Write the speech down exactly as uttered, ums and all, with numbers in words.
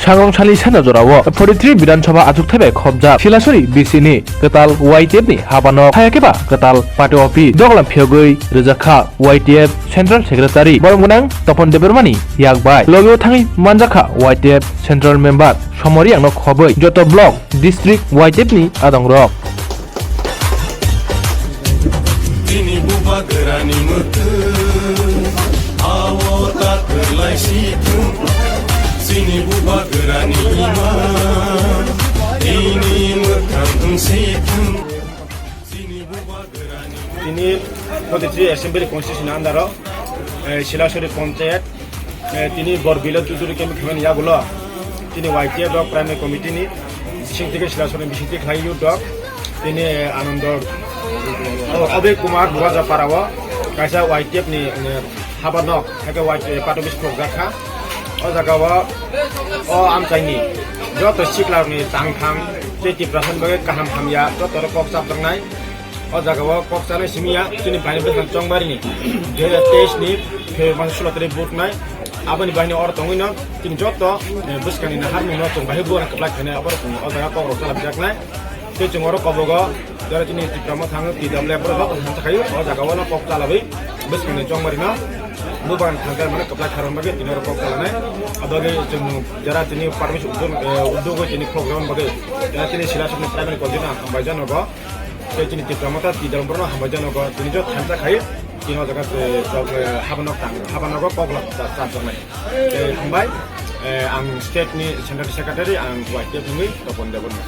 Thangrong salni sena jorao forty-three Bidhan Sabha achukthai bai khopjak Silasori B C ni kwtal Y T F ni habanok, hayakhe ba kwtal party office doglam phiyogwi rwjakha Y T F Central Secretary borom gwnang Topon Debbarmani yak bai. Logeo thangwi manjakha Y T F Central Member Somoriang no khobwi joto block, district Y T F ni adongrok. Chini bubagrani mwkhwng, ao ta kwlai si thung. Chini bubagrani imang, tini mwkhang thung si thung. Chini bubagrani Tini forty-three Assembly Constituency ni under o, eh, Silasori Panchayat, eh, tini Borbila Duduri Kemi Khemani yagulo, tini Y T F rok Primary Committee ni bising tike Silasori bising tike khlai youth rok, tini, eh, Anando, oh, Abhay Kumar Bubaja Para o, kaisa Y T F ni, eh, habanok, hake Y T F party office khulukjak kha. O jaga o, o amchaini joto sikla rokni tangthang, tei Tiprasa ni bagwi kaham hamya, joto rok kok chapjaknai. O jaga o kok chanai simi ya, chini bani bwsang Chongmari ni dui hajar teis ni February masa sulo tarik vote nai. Aboni bahini oro tongwi no chini joto, eh, bwskang ni nahar mung no chwng bahai buana kwplai khainai, abo rok chwng o jaga kok rok chalapjak nai. Tei chwng oro kobogo jara chini Tipra Motha thang T W F oro joto thang chakhai o jaga o no kok chalabwi bwskang ni Chongmari no bubagan thangkar mane kwplai kharang bagwi tini oro kok chalanai. Abagwi chwng jara chini party office uddog, eh, uddogwi chini program bagwi jara chini Silasori ni primary constituency ang hambai janogo. Tei chini Tipra Motha T W F no hambai janogo, tini jo thansa khai, tini o jaga, eh, chok, eh, habanok tang, habanogo kok lak cha-, chapjaknai. Eh, hambai, eh, ang state ni Central Secretary, ang Y T F ni Topon Debbarma.